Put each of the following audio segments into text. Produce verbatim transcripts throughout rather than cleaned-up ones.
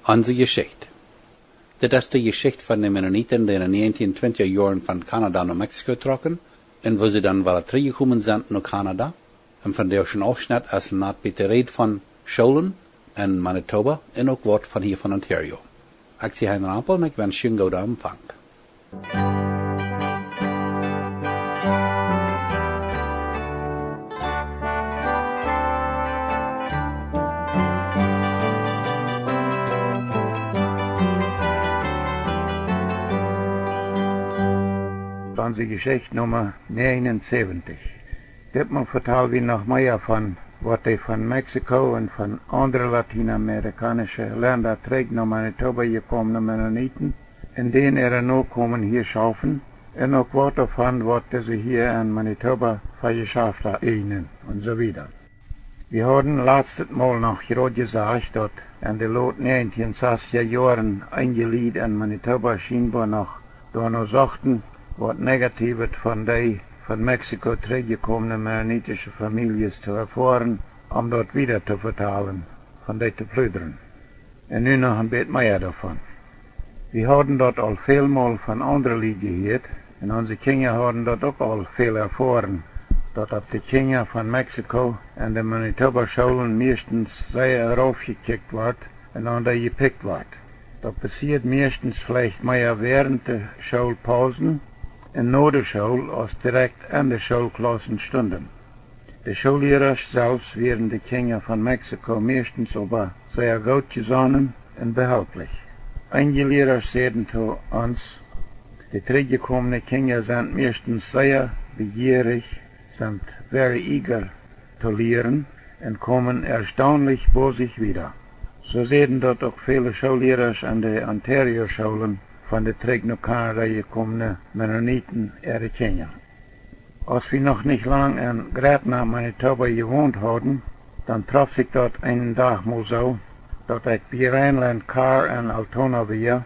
Onse Jeschicht. Dit es de Jeschicht von de Mennoniten, dee en de näajentieen twintja Joaren von Kanada no Mexiko trocken un woo see dan wada trigjjekomen sent no Kanada. Un von dän ieeschten Aufschnett es een bät de Räd von Schoolen en Manitoba un uk waut von hia von Ontario. Ekj sie Hein Rampel un ekj wensch junt eenen gooden Empfang. Onse Jeschicht Numma näajenunsäwentich. Ditmol vetal wie noch mea von waut dee von Mexiko un von aundre latienamerikaunische Lenda trigj no Manitoba jekomne Mennoniten un dän äare Nokomen hia schaufen, un uk waut doavon, waut dise hia en Manitoba fa Jeschafta eejnen un soo wieda. Wie hauden latstet Mol noch jrod jesajcht, daut en de lot näajentieen sastja Joaren eenje Lied en Manitoba schienboa noch doano sochten, waut Negatiewet von dee von Mexiko trigjjekomne mennonitische Famieljes to erfoaren, om daut wieda to vetalen, von dee to pludren. Un nu noch een bät mea doavon. Wie hauden daut aul väl Mol von aundre Lied jehieet, un onse Kjinja hauden daut uk aul väl erfoaren, daut opp de Kjinja von Mexiko en de Manitoba Schoolen mieeschtens sea raufjekjikjt wort un aun dee jepikjt wort. Daut passieed mieeschtens veleicht mea wäarent de Schoolpausen un no de School aus direkt en de Schoolklaussen stunden. De Schoollierasch selfst wieren de Kjinja von Mexiko mieeschtens oba sea goot jesonnen un behelplich. Eenje Lierasch säden to ons, de trigjjekomne Kjinja sent mieeschtens sea bejierich, sent very eager to lieren un komen erstaunlich bosich wieda. Soo säden daut uk väle Schoollierasch aun de Ontario Schoolen von de trigj no Kanada jekomne Mennoniten äare Kjinja. Aus wie noch nich lang en Gretna, Manitoba jewont hauden, dan trof sikj daut eenen Dach mol soo, daut ekj bie Rhineland Car en Altona wia,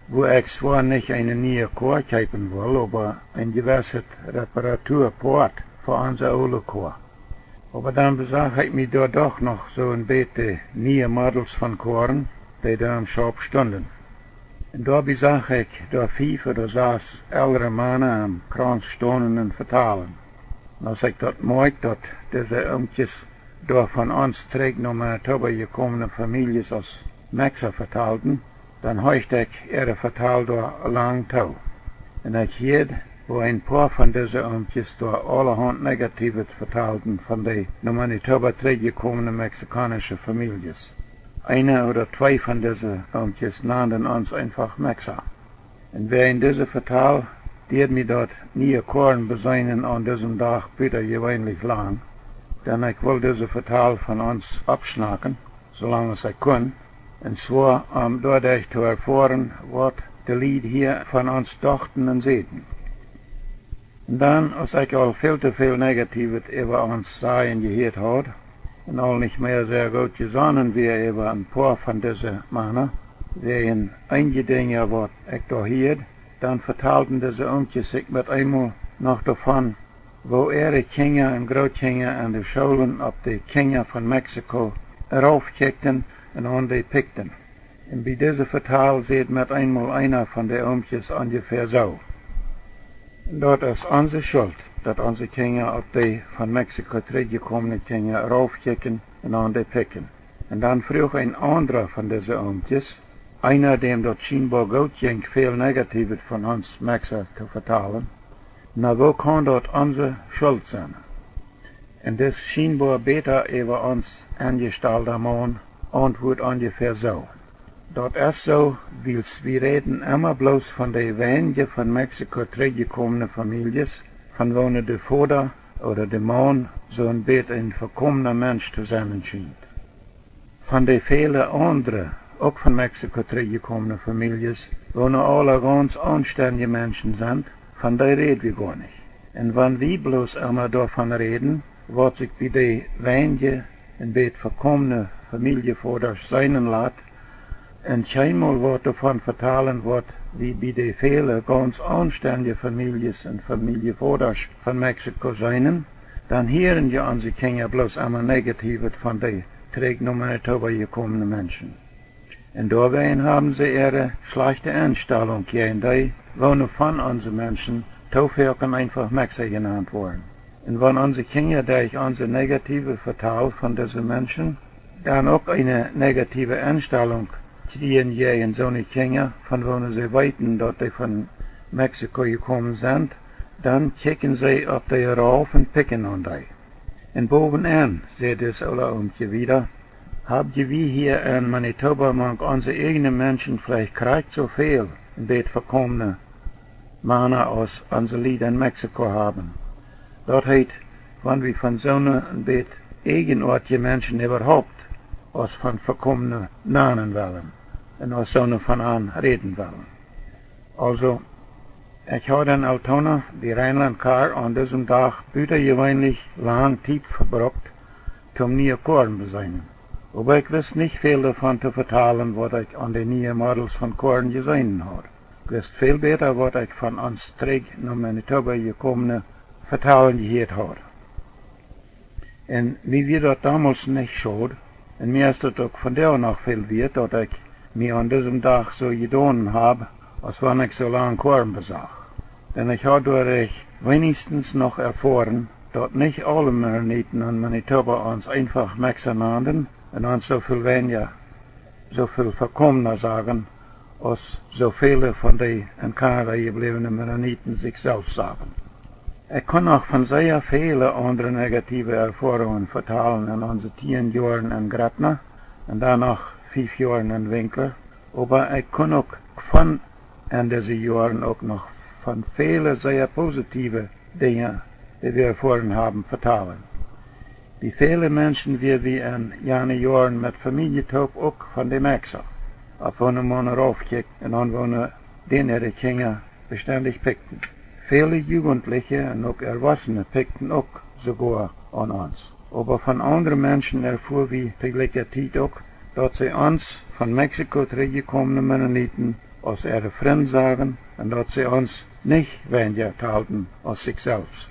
wua ekj swoa nich eene niee Koa kjeepen wull, oba een jewesset Reparaturpoat fa onse oole Koa. Oba dan besach ekj mie doa doch noch soo een bät de niee Models von Koaren, dee doa em Schaup stunden. Un doabie sach ekj doa fief ooda sas elre Mana aum Krauns stonen un vetalen. Un aus ekj daut moakj, daut dise Oomkjes doa von ons trigj no Manitoba jekomne Famieljes aus Mexa vetalden, dan horcht ekj äare Vetal doa lang too. Un ekj hieed, woo een poa von dise Oomkjes doa aulahaunt Negatiewet vetalden von dee no Manitoba trigjjekomne mexikaunische Famieljes. Eena ooda twee von dise Oomkjes nanden ons eenfach Mexa. Un wäajen dise Vetal deed mie daut niee Koaren beseenen aun disem Dach butajeweenlich lang, dan ekj wull dise Vetal von ons oppschnacken, soo lang aus ekj kunn, un swoa om doaderch to erfoaren, waut de Lied hia von ons dochten un säden. Un dan, aus ekj aul väl to väl Negatiewet äwa ons sajen jehieet haud, un aul nich mea sea goot jesonnen wia äwa een poa von dise Mana, wäajen eenje Dinja, waut ekj doa hieed, dan vetalden dise Oomkjes sikj met eemol noch doavon, woo äare Kjinja un Grootkjinja aun de Schoolen opp de Kjinja von Mexiko raufkjikjten un aun dee pikjten. Un bie dise Vetal säd met eemol eena von de Oomkjes onjefäa soo: Daut es onse Schult, daut onse Kjinja opp dee von Mexiko trigjjekomne Kjinja raufkjikjen un aun dee pikjen. Un dan fruach een aundra von dise Oomkjes, eena, däm daut schienboa goot jinkj, väl Negatiewet von ons Mexa to vetalen: Na, woo kaun daut onse Schult sennen? Un dis schienboa bäta äwa ons enjestalda Maun auntwuat onjefäa soo: Daut es soo, wiels wie räden emma bloos von dee weinje von Mexiko trigjjekomne Famieljes, von woone de Voda ooda de Maun soo een bät een vekomna Mensch to sennen schient. Von dee väle aundre, uk von Mexiko trigjjekomne Famieljes, woone aula gauns aunstendje Menschen sent, von dee räd wie goa nich. Un wan wie bloos emma doavon räden, waut sikj bie dee weinje een bät vekomne Famieljevodasch seenen lat, un kjeenmol waut doavon vetalen, waut wie bie dee väle gauns aunstendje Famieljes un Famieljevodasch von Mexiko seenen, dan hieren je onse Kjinja bloos emma Negatiewet von dee trigj no Manitoba jekomne Menschen. Un doawäajen haben see äare schlajchte Enstalunk jäajen dee, woone von onse Menschen too foaken eenfach Mexikauna jenant woaren. Un wan onse Kjinja derch onse negative Vetal von dise Menschen dan uk eene negative Enstalunk kjrieen jäajen soone Kjinja, von woone see weeten, daut dee von Mexiko jekomen sent, dan kjikjen see opp dee rauf un pikjen aun dee. Un bowenenn, säd dis oola Oomkje wieda, hab jie wie hia en Manitoba mank onse ieejne Menschen veleicht krakjt soo väl een bät vekomne Mana aus onse Lied en Mexiko haben. Daut heet, wan wie von soone een bät ieejenoatje Menschen äwahaupt aus von vekomne nanen wellen un aus soone von an räden wellen. Aulsoo, ekj haud en Altona, bie Reinland Kar, aun disem Dach butajeweenlich lang Tiet vebrukt, toom niee Koaren beseenen. Oba ekj wist nich väl doavon to vetalen, waut ekj aun de niee Models von Koaren jeseenen haud. Ekj wist väl bäta, waut ekj von ons trigj no Manitoba jekomne vetalen jehieet haud. Un mie wia daut domols nich schod, un mie es daut uk vondoag noch väl wieet, daut ekj mie aun disem Dach soo jedonen hab, aus wan ekj soo lang Koaren besach. Dan ekj haud doaderch weenichstens noch erfoaren, daut nich aule Mennoniten en Manitoba ons eenfach Mexikauna nanden un ons soo väl weinja, soo väl vekomna sagen, aus soo väle von dee en Kanada jebläwne Mennoniten sikj selfst sagen. Ekj kunn noch von sea väle aundre negative Erfoarungen vetalen en onse tieen Joaren en Gretna un dan noch fief Joaren en Winkler, oba ekj kunn uk von en dise Joaren uk noch von väle sea positive Dinja, dee wie erfoaren haben, vetalen. Bie väle Menschen wia wie en jane Joaren met Famielje toop uk von de Mexa, opp woone maun raufkjikjt un aun woone dän äare Kjinja bestendich pikjten. Väle Jugentliche un uk Erwossene pikjten uk soogoa aun ons. Oba von aundre Menschen erfoa wie to jlikja Tiet uk, daut see ons von Mexiko trigjjekomne Mennoniten aus äare Frind sagen un daut see ons nich weinja talden aus sikj selfst.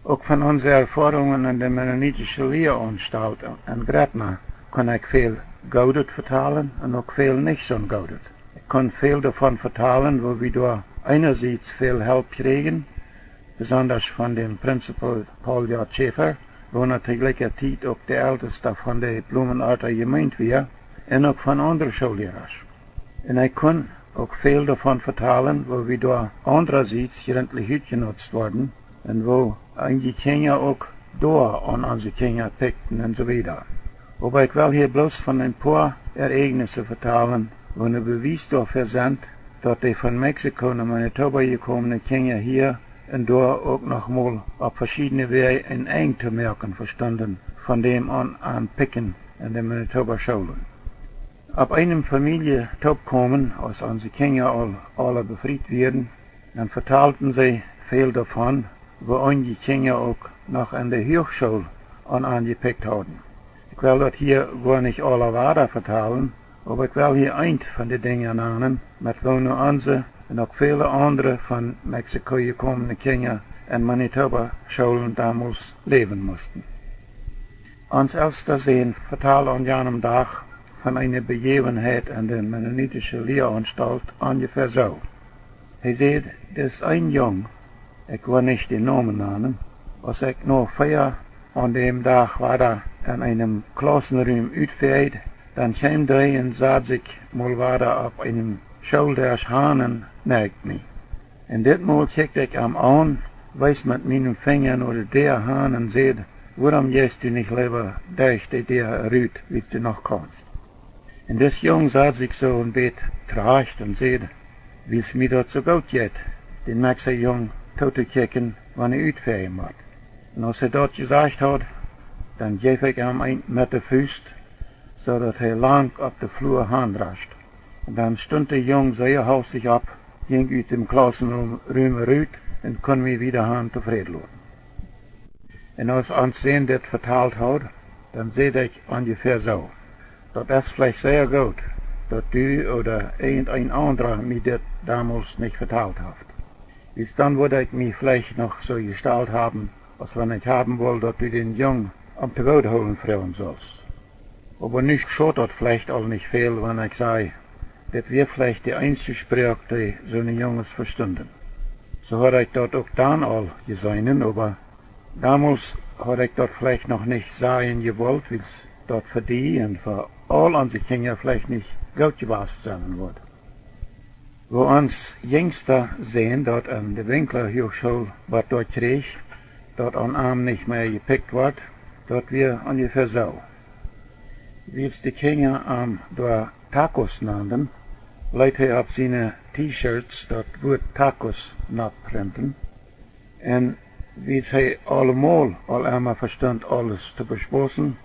Uk von onse Erfoarungen en de mennonitische Lieaunstalt en Gretna kunn ekj väl Goodet vetalen un uk väl nich soo Goodet. Ekj kunn väl doavon vetalen, woo wie doa eenasieds väl Help kjrieejen, besondasch von däm Principal Paul J. Schäfer, woona to jlikja Tiet uk de Eltesta von de Blumenarta Jemeent wia, un uk von aundre Schoollierasch. Un ekj kunn uk väl doavon vetalen, woo wie doa aundrasieds jrintlich utjenutzt worden un woo eenje Kjinja uk doa aun onse Kjinja pikjten un soo wieda. Oba ekj well hia bloos von een poa Ereignisse vetalen, woone Bewies doafäa sent, daut dee von Mexiko no Manitoba jekomne Kjinja hia un doa uk noch mol opp veschiedne Wäaj een Enj to moaken vestunden von däm aun, aun Pikjen en de Manitoba Schoolen. Opp eenem Famielje-Toopkomen, aus onse Kjinja aul aula befriet wieren, dan vetalden see väl doavon, woo eenje Kjinja uk noch en de Huachschool aun, aunjepikjt hauden. Ekj well daut hia goa nich aula wada vetalen, oba ekj well hia eent von de Dinja nanen, met woone onse un uk väle aundre von Mexiko jekomne Kjinja en Manitoba Schoolen domols läwen musten. Ons elsta Sän vetald aun janem Dach von eene Bejäwenheit en de mennonitische Lieaunstalt onjefäa soo. Hee säd, dis een Jung, ekj woa nich dän Nomen nanen, aus ekj no fea aun däm Dach wada en eenem Klausenrum utfäajd, dan kjeem dee un sad sikj mol wada opp eenem Schooldesch han un neakjt mie. Un dit Mol kjikjt ekj am aun, wees met mienem Finja no de Däa han un säd: "Wuarom jeist du nich leewa derch de Däa rut, wiels du noch kaunst?" Un dis Jung sad sikj soo een bät trajcht un säd: "Wiels mie daut soo goot jeit, dän Mexa Jung tootokjikjen, wan hee utfäajen mott." Un aus hee daut jesajcht haud, dan jeef ekj am eent met de Fust, soo daut hee lang opp de Flua hanrascht. Un dan stunt de Jung sea haustich opp, jinkj ut däm Klausenrum, Rum rut un kunn mie wieda han tofräd loten. Un aus ons Sän dit vetalt haud, dan säd ekj onjefäa soo: "Daut es veleicht sea goot, daut du ooda irjent een aundra mie dit domols nich vetalt haft. Wiels dan wudd ekj mie veleicht noch soo jestalt haben, aus wan ekj haben wull, daut du dän Jung om Toogoodhoolen froagen sulst." Oba nu schot daut veleicht aul nich väl, wan ekj saj, dit wia veleicht de eensje Sproak, dee soone Junges vestunden. Soo haud ekj daut uk dan aul jeseenen, oba domols haud ekj daut veleicht noch nich sajen jewollt, wiels daut fa die un fa aul onse Kjinja veleicht nich goot jewast sennen wudd. Woo ons jinjsta Sän daut aun de Winkler Huachschool waut doa kjrieech, daut aun am nich mea jepikjt wort, daut wia onjefäa soo. Wiels de Kjinja am doa Tacos nanden, leet hee opp siene T-Shirts daut Wuat Tacos nopp printen. Un wiels hee aulemol aul emma vestunt aules to bespossen,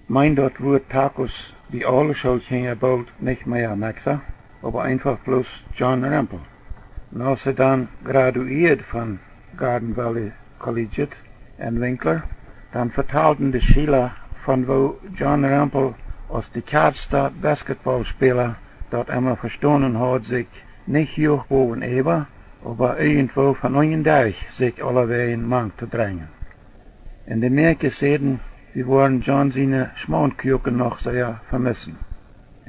meend daut Wuat Tacos bie aule Schoolkjinja boolt nich mea Mexa, oba eenfach bloos John Rempel. Un aus hee dan graduieed von Garden Valley Collegiate en Winkler, dan vetalden de Schiela von woo John Rempel aus de kjartsta Basketballspäla daut emma vestonen haud, sikj nich huach bowen äwa, oba irjentwoo von unjen derch sikj aulawäajen mank to drenjen. Un de Mäakjes säden, wie woaren John siene Schmauntkuaken noch sea vemissen.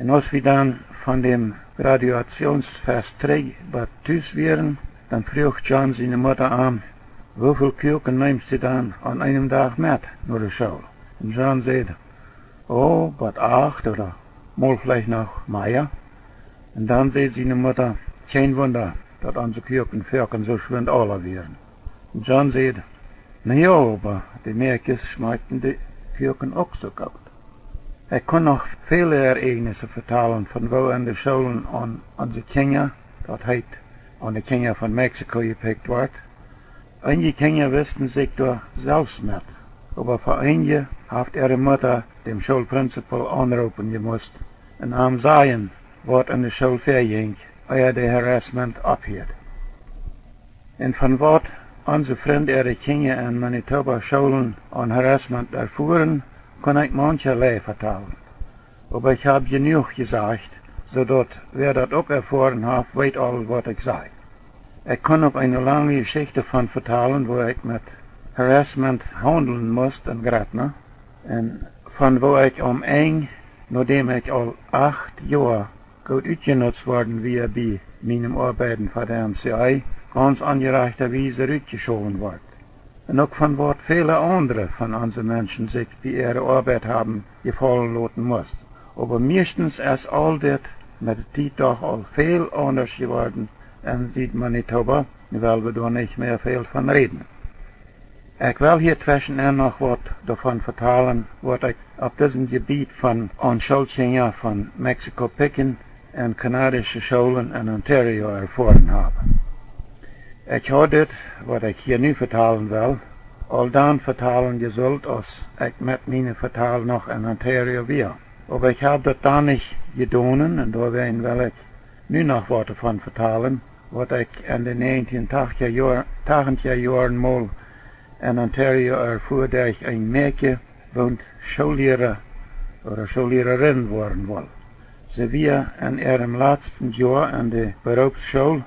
Un aus wie dan von däm Graduationsfest trigj bie Tus wieren, dan fruach John siene Mutta am: "Woo väl Kuaken neemst du dan aun eenem Dach met no de School?" Un John säd: "Oh, waut acht ooda mol veleicht noch mea." Un dan säd siene Mutta: "Kjeen Wunda, daut onse Kuaken foaken soo schwind aula wieren." Un John säd: "Na jo, oba de Mäakjes schmakjten de Kuaken uk soo goot." Ekj kunn noch väle Ereignisse vetalen von woo en de Schoolen aun onse Kjinja, daut heet, aun de Kjinja von Mexiko jepikjt wort. Eenje Kjinja wisten sikj doa selfst met, oba fa eenje haft äare Mutta däm Schoolprinzipal aunroopen jemust un am sajen, waut en de School väajinkj, ea de Harassment opphieed. Un von waut onse Frind äare Kjinja en Manitoba Schoolen aun Harassment erfuaren, kunn ekj mauncherlei vetalen. Oba ekj hab jenuach jesajcht, soo daut wäa daut uk erfoaren haft, weet aul, waut ekj saj. Ekj kunn uk eene lange Jeschicht von vetalen, woo ekj met Harassment haundlen must en Gretna, un von woo ekj aum Enj, nodäm ekj aul acht Joa goot utjenutzt worden wia bie mienem Oabeiden fa de M C I, gaunz onjerajchta Wies rutjeschowen wort. Un uk von waut väle aundre von onse Menschen sikj bie äare Oabeit haben jefaulen loten must. Oba mieeschtens es aul dit met de Tiet doch aul väl aundasch jeworden en Sied-Manitoba, wiels wie doa nich mea väl von räden. Ekj well hia tweschen en noch waut doavon vetalen, waut ekj opp disen Jebiet von aun Schoolkjinja von Mexiko pikjen en kanadische Schoolen en Ontario erfoaren hab. Ekj haud dit, waut ekj hia nu vetalen well, aul dan vetalen jesult, aus ekj met miene Vetal noch en Ontario wia. Oba ekj hab daut dan nich jedonen, un doawäajen well ekj nu noch waut doavon vetalen, waut ekj en de näajentieen tachentja Joa-, tachentja Joaren mol en Ontario erfua derch een Mäakje, woont Schoolliera ooda Schoollierarin woaren wull. See wia en äarem latsten Joa en de Beroopsschool,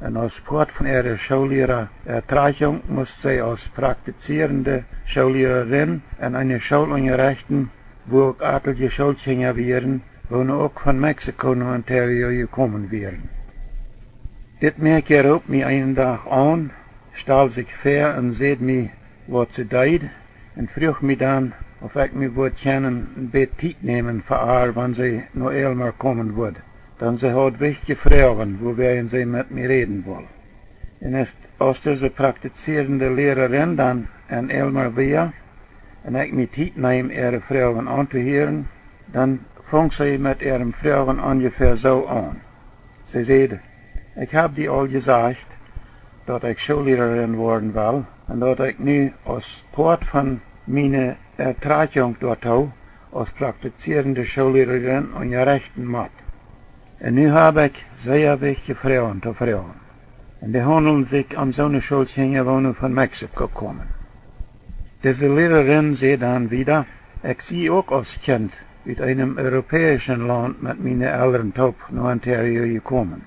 un aus Poat von äare Schoolliera-Ertrajchunk must see aus praktizierende Schoollierarin en eene School unjarechten, wua uk atelje Schoolkjinja wieren, woone uk von Mexiko no Ontario jekomen wieren. Dit Mäakje roopt mie eenen Dach aun, stald sikj väa un säd mie, waut see deed, un fruach mie dan, auf ekj mie wudd kjennen een bät Tiet nämen fa äa, wan see no Aylmer komen wudd, dan see haud wichtje Froagen, wuawäajen see met mie räden wull. Un aus, aus dise praktizierende Lierarin dan en Aylmer wia, un ekj mie Tiet neem, äare Froagen auntohieren, dan funk see met äare Froagen onjefäa soo aun. See säd: "Ekj hab die aul jesajcht, daut ekj Schoollierarin woaren well, un daut ekj nu aus Poat von miene Ertrajchunk doatoo aus praktizierende Schoollierarin unjarechten mott. Un nu hab ekj sea wichtje Froagen to froagen. Un dee haundlen sikj om soone Schoolkjinja, woone von Mexiko komen." Dise Lierarin säd dan wieda: "Ekj sie uk aus Kjint ut eenem europäischen Launt met miene Elren toop no Ontario jekomen.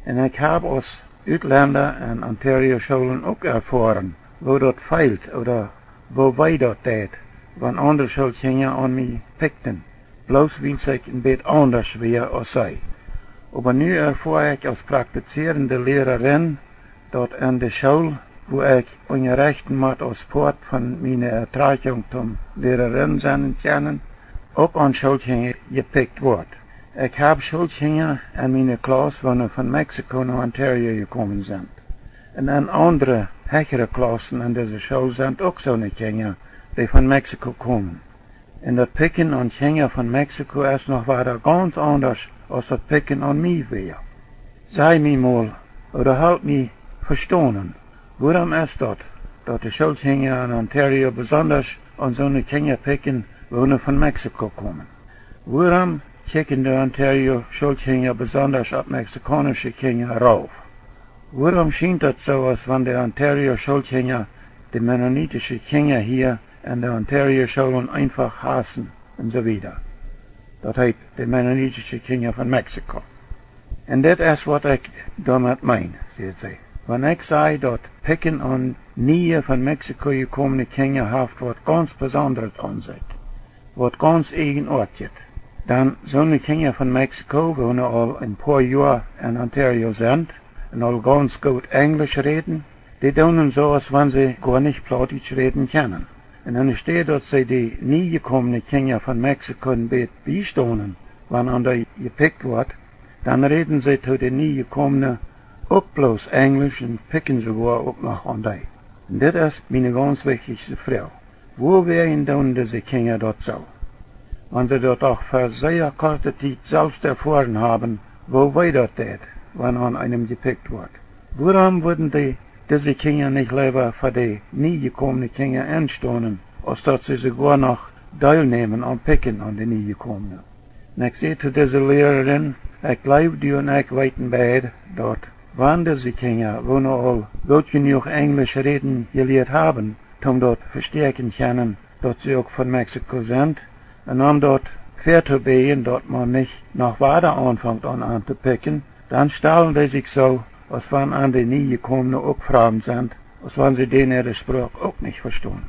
Un ekj hab aus Utlenda en Ontario Schoolen uk erfoaren, woo daut feelt ooda woo wee daut deed, wan aundre Schoolkjinja aun mie pikjten. Bloos wiels ekj een bät aundasch wia aus see. Oba nu erfoa ekj aus praktizierende Lierarin, daut en de School, wua ekj unjarechten mott aus Poat von miene Ertrakjunk toom Lierarin sennen kjennen, uk aun Schoolkjinja jepikjt woat. Ekj hab Schoolkjinja en miene Klauss, woone von Mexiko no Ontario jekomen sent. Un en aundre, hechere Klaussen en dise School sent uk soone Kjinja, dee von Mexiko komen. Un daut Pikjen aun Kjinja von Mexiko es noch wada gaunz aundasch aus daut Pikjen aun mie wia. Saj mie mol, ooda halp mie vestonen, wuarom es daut, daut de Schoolkjinja en Ontario besondasch aun soone Kjinja pikjen, woone von Mexiko komen? Wuarom kjikjen de Ontario Schoolkjinja besondasch opp mexikaunische Kjinja rauf? Wuarom schient daut soo, aus wan de Ontario Schoolkjinja de mennonitische Kjinja hia en de Ontario Schoolen eenfach hausen un soo wieda? Daut heet, de mennonitische Kjinja von Mexiko. Un dit es waut ekj doamet meen, säd see. Wan ekj saj, daut Pikjen aun niee von Mexiko jekomne Kjinja haft waut gaunz Besondret aun sikj, waut gaunz Eejenoatjet, dan soone Kjinja von Mexiko, woone aul een poa Joa en Ontario sent un aul gaunz goot Enjlisch räden, dee doonen soo, aus wan see goa nich Plautdietsch räden kjennen. Un enne Städ daut see de niejekomne Kjinja von Mexiko een bät biestonen, wan aun dee jepikjt woat, dan räden see to de niejekomne uk bloos Enjlisch un pikjen soogoa uk noch aun dee. Un dit es miene gaunz wichtichste Froag. Wuawäajen doonen dise Kjinja daut soo? Wan see daut doch fa sea korte Tiet selfst erfoaren haben, woo wee daut deit, wan aun eenem jepikjt woat. Wuarom wudden dee, dise Kjinja nich leewa fa de niejekomne Kjinja enstonen, aus daut see soogoa noch deelnämen aun Pikjen aun de niejekomne? Un ekj säd to dise Lierarin: Ekj jleew, du un ekj weeten beid, daut wan dise Kjinja, woone aul goot jenuach Enjlisch räden jelieet haben, toom daut vestäakjen kjennen, daut see uk von Mexiko sent, un om daut väatobieejen, daut maun nich noch wada aunfangt aun an to pikjen, dan stalen dee sikj soo, aus wan an de niejekomne uk framd sent, aus wan see dän äare Sproak uk nich vestonen.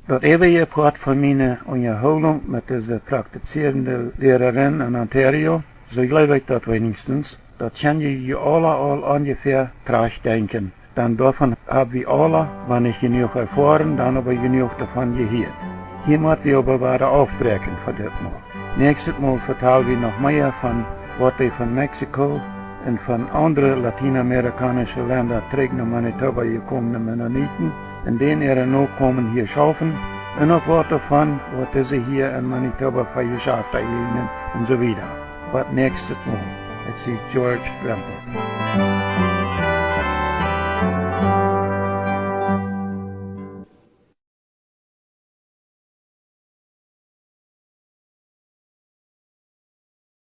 Daut äwaje Poat von miene Unjahoolunk met dise praktizierende Lierarin en Ontario, soo jleew ekj daut weenichstens, daut kjenn jie aula aul onjefäa trajcht denkjen. Dan doavon hab wie aula, wan nich jenuach erfoaren, dan oba jenuach doavon jehieet. Hia mott wie oba wada aufbräakjen fa dit Mol. Näakjstet Mol vetal wie noch mea von waut dee von Mexiko un von aundre latienamerikaunische Lenda trigj no Manitoba jekomne Mennoniten un dän äare Nokomen hia schaufen, un uk waut doavon, waut dise hia en Manitoba fa Jeschafta eejnen un soo wieda. Bat näakjstet Mol. Ekj sie George Rempel.